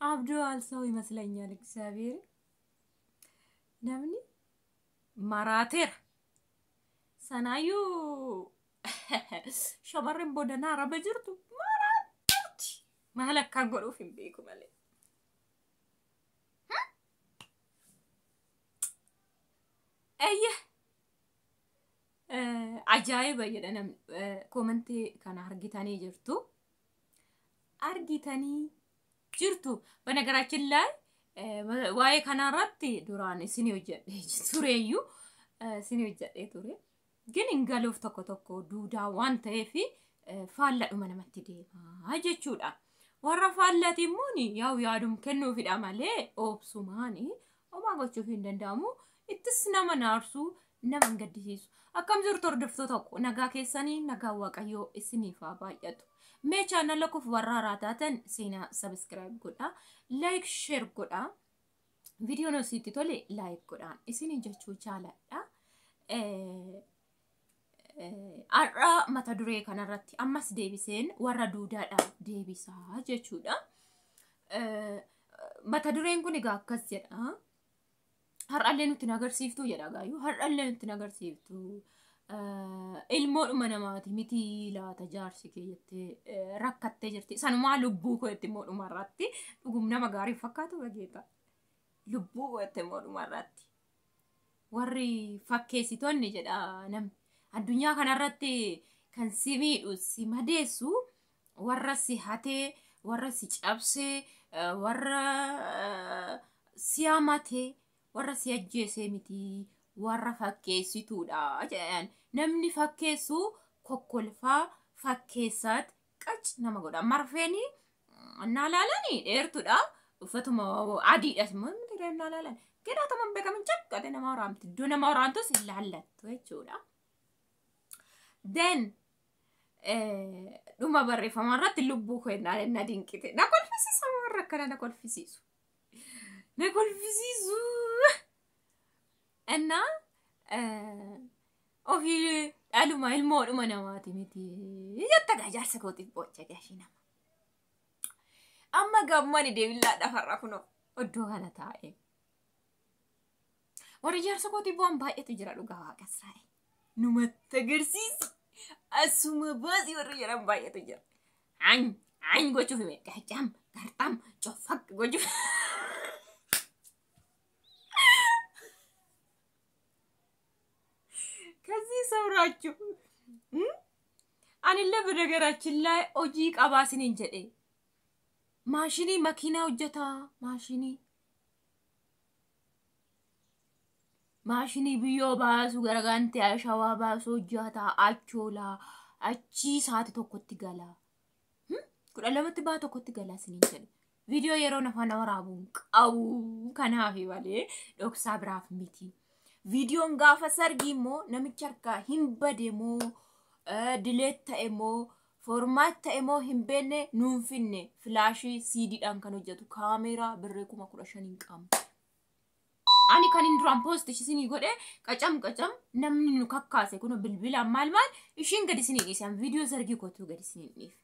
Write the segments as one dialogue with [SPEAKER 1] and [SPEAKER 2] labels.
[SPEAKER 1] አብደዋል ሰው ይመስለኛል። እግዚአብሔር namni maraateera. Sanaayyuu shamarreen boodanaa araba jirtu maraattuuti. Maal akkaan godhuuf hin beeku malee. Eyye ajaa'iba jedha namni koomentii kana argitanii jirtu. Argitanii jirtu. በነገራችን ላይ waa'ee kanarratti duraan isinii hojjedhee tureeyyuu isinii hojjedhee ture. Gin hin galuuf tokko tokko duudaa waan ta'eef faalladhuma namatti deemaa jechuudha. Warra faallati immoo yaa'u yaadum kennuufidha malee oobsumaani homaa gochuuf hin danda'amu. Ittis nama naarsuu nama hin gaddisiisu. Akkam jirtu hordoftoota koo, nagaa keessanii, nagaa Waaqayyoo isiniif haa baay'atu. Mee chaanala koof warra haaraa taatan seenaa subscribe godhaa, like share godhaa. Viidiyoon isitti tole like godhaan isinii jechuu jaaladha. Har'a mata duree kanarratti ammas deebiseen warra duudaadhaaf deebisaa jechuudha. Mata dureen kun egaa akkas jedha. Har'allee nutti hin agarsiiftu jedha gaayyuu. Har'allee nutti hin agarsiiftu. Ilmoodhuma namaati miti laata jaarsi kee jettee rakkattee jirti. Sanumaa lubbuu koo jetti immoo irratti. Dhugum nama gaarii fakkaatu dhageeta. Lubbuu koo jette immoo irratti. Warri fakkeessitoonni jedha namni. Addunyaa kanarratti kan si miidhu si madeessu warra si hatee, warra si cabsee, warra si hamatee, warra si ajjeesee miti, warra fakkeessituudha jedhan. Namni fakkeessu kokkolfaa fakkeessaat qac nama godha. Marfeeni naa laalanii dheertuudha. Uffatuma adiidhas immoo naa laalan. Gedhaatuma hin beekamin caqqate nama waraanti. Iddoo nama waraantus hin laallattu jechuudha. Then dhuma barreeffama irratti lubbuu koo na dinqite. Na kolfisiisa warra akkana na kolfisiisu. Na kolfisiisu. እና ofii dhaluma ilmoodhuma namaati miti jetta gaa jaarsa kootiif boocha gaashii nama. Amma gammani deebillaa dhafarra kunoo iddoo kana taa'e. Warri jaarsa kootiif bu'an baay'eetu jira dhugaa Waaqa Israa'el. Numatti agarsiisi. Asuma baasii warri jedhan baay'eetu jira. An an gochuuf hime qacam garxam coffaq gochuuf. ከዚህ ሰብራችሁ anillee በነገራችን ላይ hojii qabaa isiniin jedhe maashinii makiinaa hojjetaa maashinii biyyoo baasu garagantee ashawaa baasu hojjetaa achoolaa achii sa'aati tokkotti gala 12tti baa tokkotti gala isiniin jedhe. Viidiyoo yeroo afaan waraabuun qabu kanaaf malee dhoksaa biraaf miti. Viidiyoon gaafa sargii immoo namicha harkaa hin bade moo delete ta'e moo format ta'e moo hin beekne nuun finne filaashii siidiidhaan kan hojjetu kaameeraa birree 15,000 hin qabne. Ani kan hin duraan post isinii godhe qacam qacam namni nu kakkaase kun bilbilaan maal maal ishiin gadi isinii dhiisan viidiyoo sargii kootuu gadi isinii dhiifne.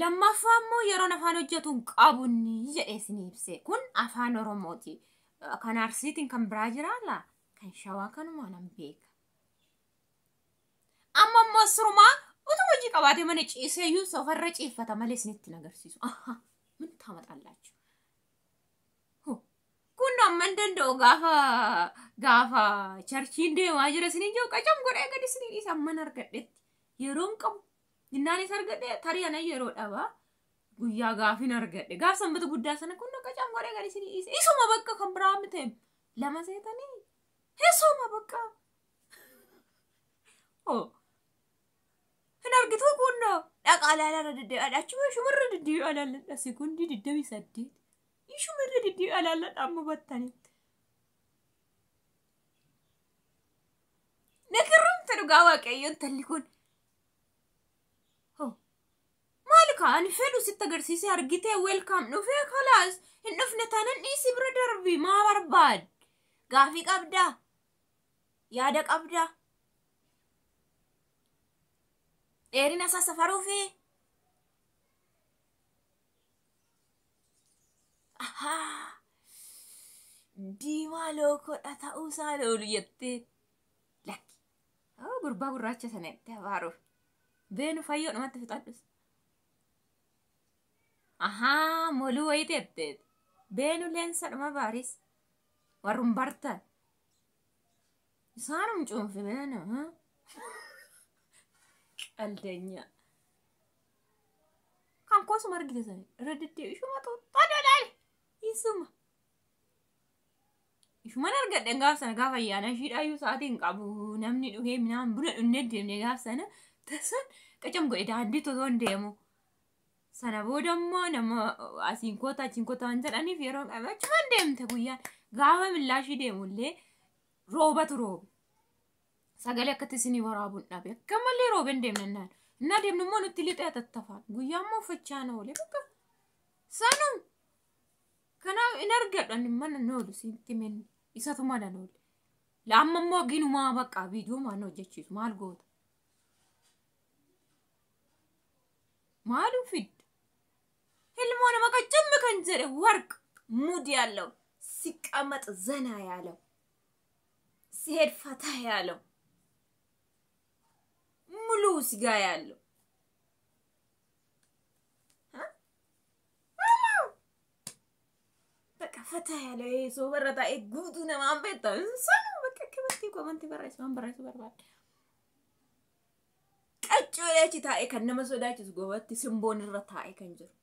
[SPEAKER 1] Lammaffaa immoo yeroon afaan hojjetu hin qabunni jedhee isinii ibse kun afaan Oromooti. Kan Arsiitiin kan biraa jiraa laa kan Shawaa kanumaa nan beeka. Amma immoo sirumaa utuu hojii qabaatee mana ciisee iyyuu sofarra ciiffata malee isinitti hin agarsiisu. Min taamaxallaachuu. Kun amma hin danda'u gaafa gaafa charchiin deemaa jira isiniin jiru qacam godhee gadi isinii dhiisa amman argadhetti yeroon qabu. Innaanis argadhe tarii ana yeroo dhabaa. Guyyaa gaafin argadhe gaaf sanbata guddaa sana kun qacam godhee gadi isinii dhiise. Isuma bakka kan biraa miti lama seetanii isuma bakka. Hin argitu kun dhaqaa ilaalaa deddeebi'aa achuma shumarra deddeebi'aa ilaalladha sekondii 28 ishumarra deddeebi'aa ilaalladha amma battanitti. Nakirrumte dhugaa Waaqayyoon talli kun. Maali kaa ani fedhu sitti agarsiisee argitee weelkaam dhufee kalaas hin dhufne taanan dhiisii bira darbi maa barbaad gaafii qabdaa yaada qabdaa dheerina isaa safaruufi Ahaa diimaa lookoodha ta'uusaa loolu jettee lakki. Gurbaa gurraacha sana jettee abaaruuf. Beenu fayyoo dhumatti fixadhus. Ahaa moluu wayii jettee beenu leensa dhuma baaris warrum bartan. Isaanum cuunfi beenu. Qaldeenya. Kan koosuma argite sana irra deddeebi ishuma xuuxxaa isuma. Ishuman argadhe gaaf sana gaafa ayyaana ishiidhaayyuu sa'aatii hin qabu namni dhugee minaan buna dhunnee deemne gaaf sana tasan qacam godhe daandii osoo hin deemu. Sana booda immoo nama asiin koota achiin koota waan jedhaniif yeroo achumaan deemte guyyaan gaafa millaashii deemullee roobatu roobe. Sagalee akkatti isinii waraabuun dhabe akka malee roobeen deemne naan. Innaa deemnu immoo nutti lixee atattafaan guyyaa immoo uffachaa na oole bakka sanuu. Kanaaf hin argadhu ani mana noolu sitti menni isatu mana noole. Amma immoo ginumaa bakka viidiyoo maal hojjechiisu maal goota? Maalum fidda? Ilmoo nama qacammi kan jedhe ወርቅ ሙድ ያለው ሲቀመጥ ዘና ያለው ሲሄድ ፈታ ያለው ሙሉ ስጋ ያለው በቃ ፈታ ያለው ይሄ ሰው በረታ ጉቱ ነማን ቤታ ሰኑ በቃ ከበቲ ኮመንቲ በራይሱ ማን በራይሱ በርባል ቀጭ ወላች ታኤ ከነመ ሶዳችስ ጎበቲ ስምቦን irra taa'e kan jiru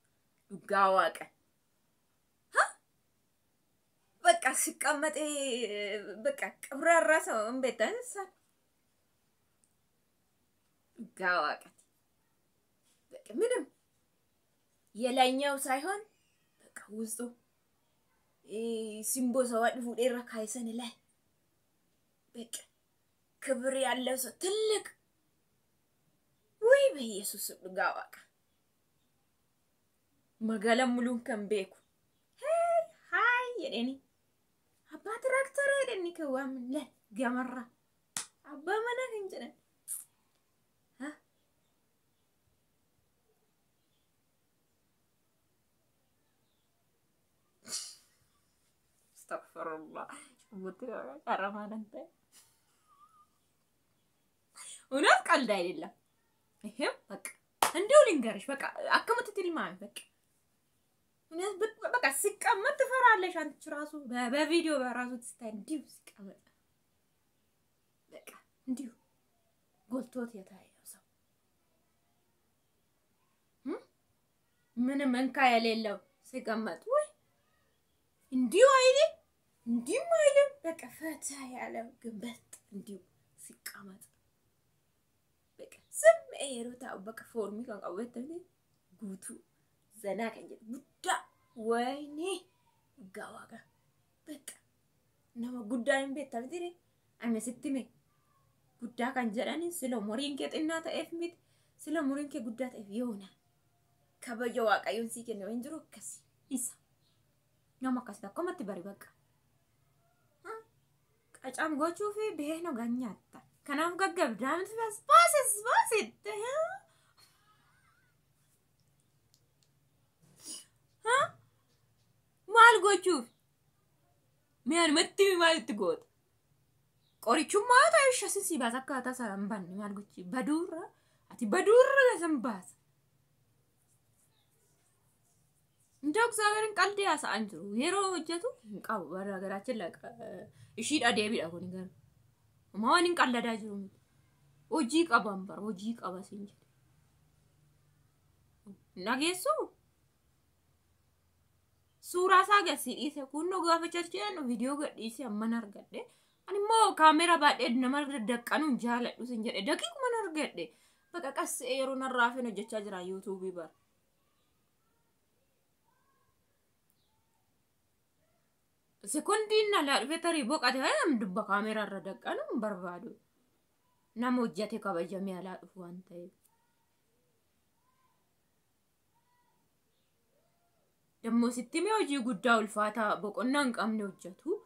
[SPEAKER 1] dhugaa waaqa በቃ ሲቀመጥ በቃ ቅብራራ ሰው እንቤታ እንሳን dhugaa waaqati በቃ ምንም የላይኛው ሳይሆን በቃ ውስጡ ሲምቦ ሰው fuudhee irra kaaysan ላይ በቃ ክብር ያለው ሰው ትልቅ ወይ በኢየሱስ dhugaa waaqa magaala muluun kan beeku haay jedheni abbaa tiraaktaraa jedheni kan waaman la gamarraa abbaa manaa kan jedhan አስተግፊሩላህ ጭቡት ቀረማለንተ እውነት ቀልድ አይደለም። ይሄም በቃ እንዲሁ ልንገርሽ በቃ አከመት ትልማን በቃ በቃ ሲቀመጥ ትፈራለሽ። አንቺ ራሱ በቪዲዮ በራሱ ስታይ እንዲሁ ሲቀመጥ በቃ እንዲሁ ጎልቶት የታየው ሰው ምንም እንካ የሌለው ሲቀመጥ ወይ እንዲሁ አይልም እንዲሁም አይልም። በቃ ፈታ ያለው ግንበጥ እንዲሁ ሲቀመጥ በቃ ዝም yeroo taa'u bakka foormii kan qabu guutuu zanaa kan jedhu guddaa wayinee dhugaa waaqa በቃ nama guddaa hin beektaa miti ani sitti hime guddaa kan jedhani sila umuriin kee xinnaa ta'eef miti sila umuriin kee guddaa ta'eef yoona kabaja waaqayyoon sii kenne hin jiru akkas isa nama akkas akkamatti bari bakka qacam gochuu fi beeknu ganyaatta kanaaf gaggabdaa miti baasis baasitte maal gochuuf mi'aanumatti maalitti goota qorichummaa ta'e shasin si baasa akkaataa isaa hin banne maal gochi baduurra ati baduurra gasan baasa እንደው እግዚአብሔርን ቀልድ ያሳን jiru yeroo hojjetu hin qabu በነገራችን ላይ ishiidha deebiidha kun garuu waan hin qalladaa jiru miti hojii qaban bara hojii qaba siin jedhe nageessu suuraa isaa gadi dhiise kunoo gaafa charchee viidiyoo gadhiise amman argadhe ani immoo kaameraa baadhee nama daqqanuun jaaladhu siin jedhe daqiiquma argadhe baqa qassee yeroo narraa hafeen hojjechaa jira yuutuubii bara. Sekondiin na dhufe tarii boqate fayyadamu dubba kaameraa irra daqqanuun barbaadu. Nama hojjate kabajamee alaa dhufu waan ta'eef. Dammoo sitti mee hojii guddaa ulfaataa boqonnaa hin qabne hojjetu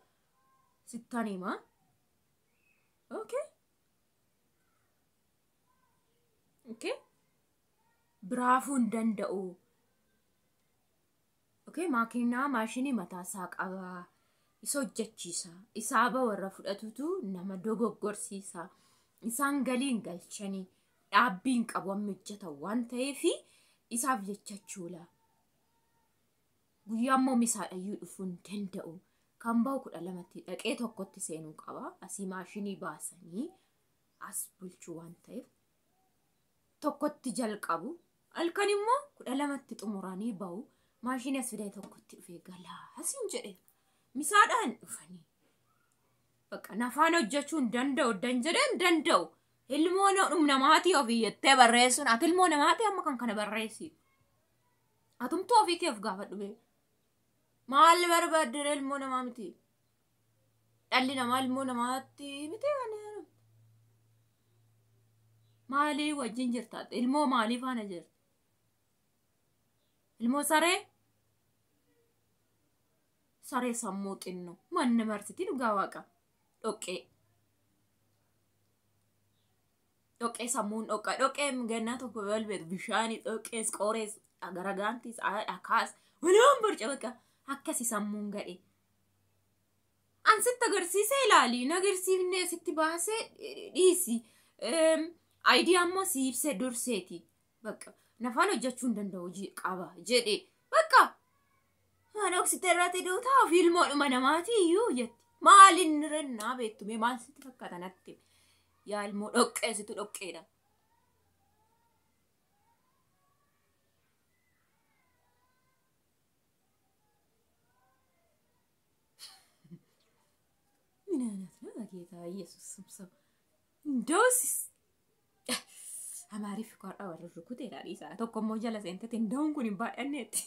[SPEAKER 1] sittan himaa. Okay. Okay. Biraafuu hin danda'u. Okay, maakinaa maashinii mataa isaa qaba. Isa hojjechiisa. Isaaba warra fudhatutu nama dogoggorsiisa. Isaan galiin galchanii dhaabbiin qabu amma hojjetan waan ta'eef isaaf jechachuula. Guyyaa immoo misaadhayyuu dhufuu hin danda'u. Kan bahu 12tti dhaqee 1tti seenuu qaba. Asii maashinii baasanii as bulchuu waan ta'eef 1tti jalqabu. Halkan immoo 12tti xumuranii bahu. Maashinii as fidanii 1tti dhufee galaa asiin jedhe. Misaadhaan dhufanii. Bakka nafaan hojjechuu hin danda'u dan jedhee hin danda'u. Ilmoo namaatii ofii jettee barreessuun ati ilmoo namaatii amma kan kana barreessi. Atumtuu ofii kee of gaafadhu bee. Maal barbaaddee ilmoo namaa miti? Dhalli namaa ilmoo namaatti miti kan maalii wajjin jirta? Ilmoo maalii faana jirta? Ilmoo saree? Saree sammuu xinnoo manni marsiti dhugaa waaqa dhoqqee. Dhoqqee sammuun dhoqqa dhoqqee gannaa tokko balbeetu bishaanii dhoqqees qorees garagaantis dhakaas walumaan borca bakka akkasi sammuun gadhe. An sitti agarsiisee ilaali na agarsiifnee sitti baasee dhiisi. Aayidiyaa immoo si ibsee durseeti. Bakka nafaan hojjechuu hin danda'u hojii qaba jedhe bakka. Waan dhoksite irratti duutaa ofii ilmoodhuma namaati iyyuu jetti. Maaliin rennaa beektu mee maal sitti fakkaata natti. Yaa ilmoo dhoqqee situ dhoqqeedha. ምን አይነት ነው በጌታ ኢየሱስ ስም ሰው እንደውስ Amaariif qorra warra rukuteedha dhiisaa. Tokko immoo jala seentetti nda'uun kun hin baay'anneetti.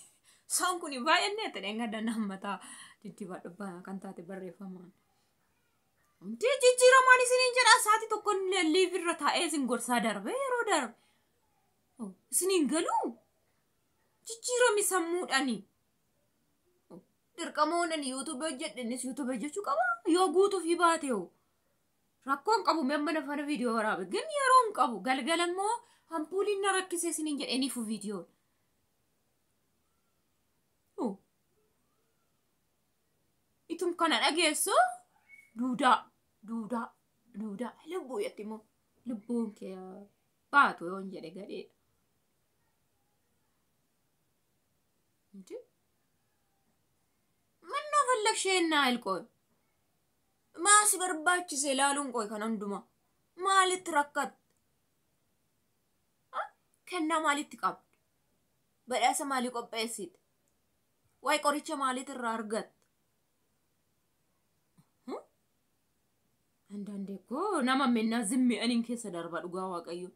[SPEAKER 1] Soon kun hin baay'anneetti dheengadda nammataa diddiba dhubbaa kan taate barreeffamaan. Hundi jijjiiramaan isiniin jedha sa'aatii tokko liif irra taa'ee isin gorsaa darbe yeroo darbe. Isiniin galuu jijjiirami sammuudhaani. Dirqama oolan yuutuubii hojjedhe innis yuutuubii hojjechuu qaba yoo guutuuf baate hoo. Rakkoon qabu amma nafana viidiyoo waraabe ግን yeroo hin qabu galgala immoo ampuuliin na rakkisee isiniin jedhaniifu viidiyoon. Itum kana dhageessu duudaa duudaa duudaa lubbuu jetti immoo lubbuun kee baatu yoon jedhe gadheedha. Mannoo fallaqshee ilqooy. Maasi barbaachise ilaaluun qoy kan hundumaa maalitti rakkatte? Kennaa maalitti qabdu? Badhaasa maalii qopheessite? Waa'ee qoricha maaliit irraa argatte? አንዳንዴ እኮ nama minnaa zimmi'aniin keessa darba dhugaa waaqayyo.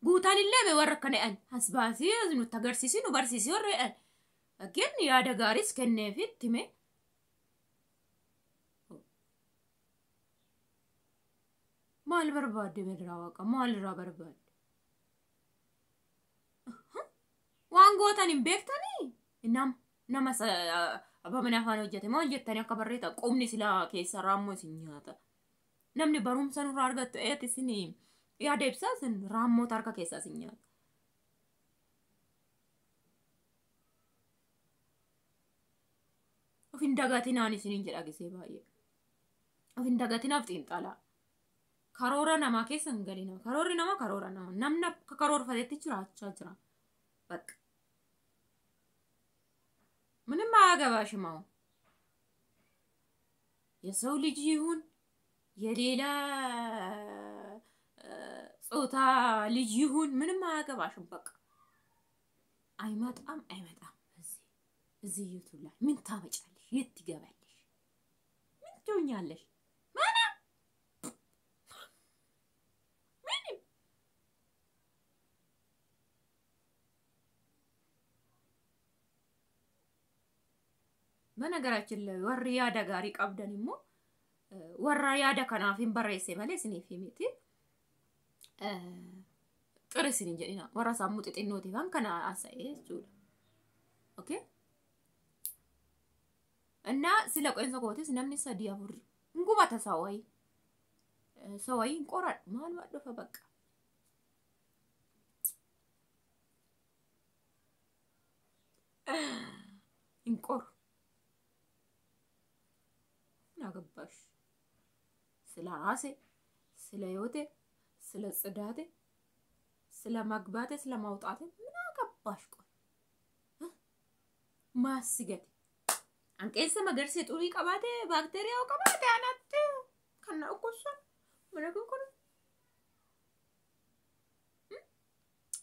[SPEAKER 1] Guutaan illee mee warra akkana jedhan as baasii as nutti agarsiisi nu barsiisi warra jedhan. Fakkeen yaada gaariis kenneefi itti hime. Maal barbaadde birraa waaqa maal irraa barbaadde? Waan gootan hin beektanii? Nama abbaa manaa afaan hojjete maal jettanii akka barreetta qubni silaa keessa raammoo isin nyaata. Namni barumsa nurraa argattu eeti isin yaada ibsaa isin raammoota harka keessaa isin nyaata. Of hin dagatinaan isiniin jedha gisee baay'ee. Of hin dagatinaaf xiinxalaa. Karoora namaa keessa hin galina. Karoorri namaa karoora namaa. Namni akka karoorfatetti jiraachaa jira. Bakka. ምንም አያገባሽም። አሁን የሰው ልጅ ይሁን የሌላ ጾታ ልጅ ይሁን ምንም አያገባሽም። በቃ አይመጣም አይመጣም። እዚህ ዩቱብ ላይ ምን ታመጫለሽ? የት ትገባለሽ? ምን ትሆኛለሽ? ምንም ምንም። በነገራችን ላይ warri yaada gaarii qabdan immoo warra yaada kanaaf hin barreesse malee isiniif miti. Xir isin jedhina warra sammuu xixinnootiif kan kana haasa'e jechuudha. Okay? እና sila qeensa kootis namni 3 4 hin gubata sawayii. Sawayii hin qoradhu maal dhufa bakka. Hin qoru. ምን አገባሽ? ስለ ራሴ፣ ስለ ህይወቴ፣ ስለ ጽዳቴ፣ ስለ ማግባቴ፣ ስለ ማውጣቴ ምን አገባሽ? ቆይ ማስገት አንቄሰ መገርሴ xurii qabaate baakteeriyaa qabaate anatti kan na dhukkubsan mana kun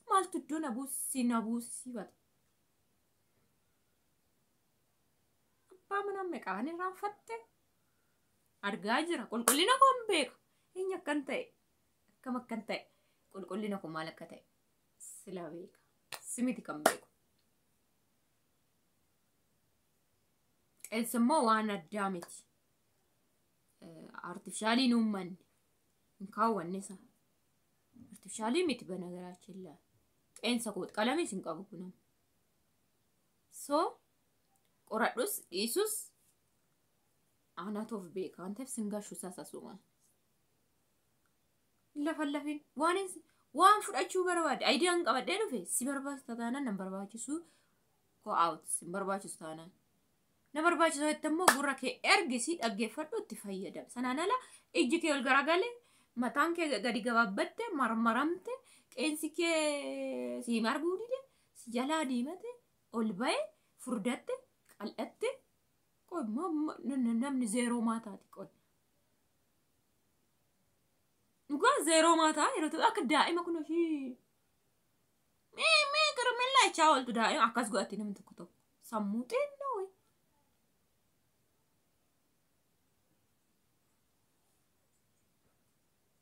[SPEAKER 1] maaltu iddoo na buusii na buusifate abbaa mana meeqaan irraanfatte argaa jira. Qulqullina koo hin beeka, eenyu akkan ta'e, akkam akkan ta'e, qulqullina koo maal akka ta'e sila beeka, simiti kan beeku. Qeensi immoo waan addaa miti. Artifishaaliin uummanne hin kaawwanne isa. Artifishaalii miti በነገራችን ላይ qeensa kooti qalamis hin qabu kunam. So qoradhus dhiisus anatu of beeka waan ta'eef singashu sasasuma. Lafa lafin waan fudhachuu barbaade aayidiyaan qabadhee dhufe si barbaachisa taanaan, nan barbaachisu, go out. Si barbaachisu taanaan, na barbaachisu jette immoo gurra kee ergisii dhaggeeffadhu, itti fayyadam. Sanaan ala ijji kee ol garagale, mataan kee gadi gabaabbatte, marmaramte, qeensi kee si marguu dide, si jalaa diimate, ol ba'e, furdatte, qal'atte, qoy, namni zeeroo maataati qoy. Dhugaa zeeroo maataa yeroo ta'u akka daa'ima kun ishii mee mee qirmillaa jechaa ooltu, daa'ima akkas godhatti namni tokko tokko sammuu xinnoo wayi.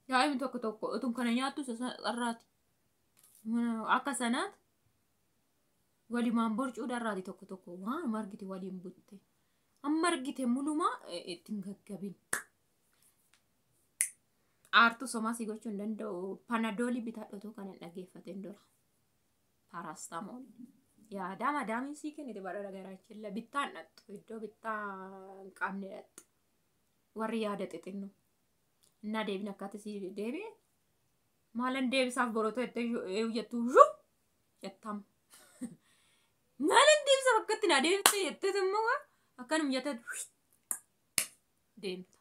[SPEAKER 1] Daa'imni tokko tokko utuu kana nyaattu irraati. Akka sanaatti walimaan borcuu dharraati tokko tokko waan argite waliin butte. Amma argite mulumaa ittiin gaggabin. Aartuu somaa si gochuu hin danda'u. Panadoolii bitadhu kan hin dhaggeeffatin dura. Paracetamol. Yaada madaamii sii kennite bara garaachilla bittaan dhattu, iddoo bittaa hin qabne dhattu. Warri yaada xixinnoo. Innaa deebin akkatti sii deebi'e. Maalan deebisaaf borotoo jettee jettu zhu jettam. Maalan deebisaaf akkatti naa deebiste jetteet immoo akkanum jettee deemta.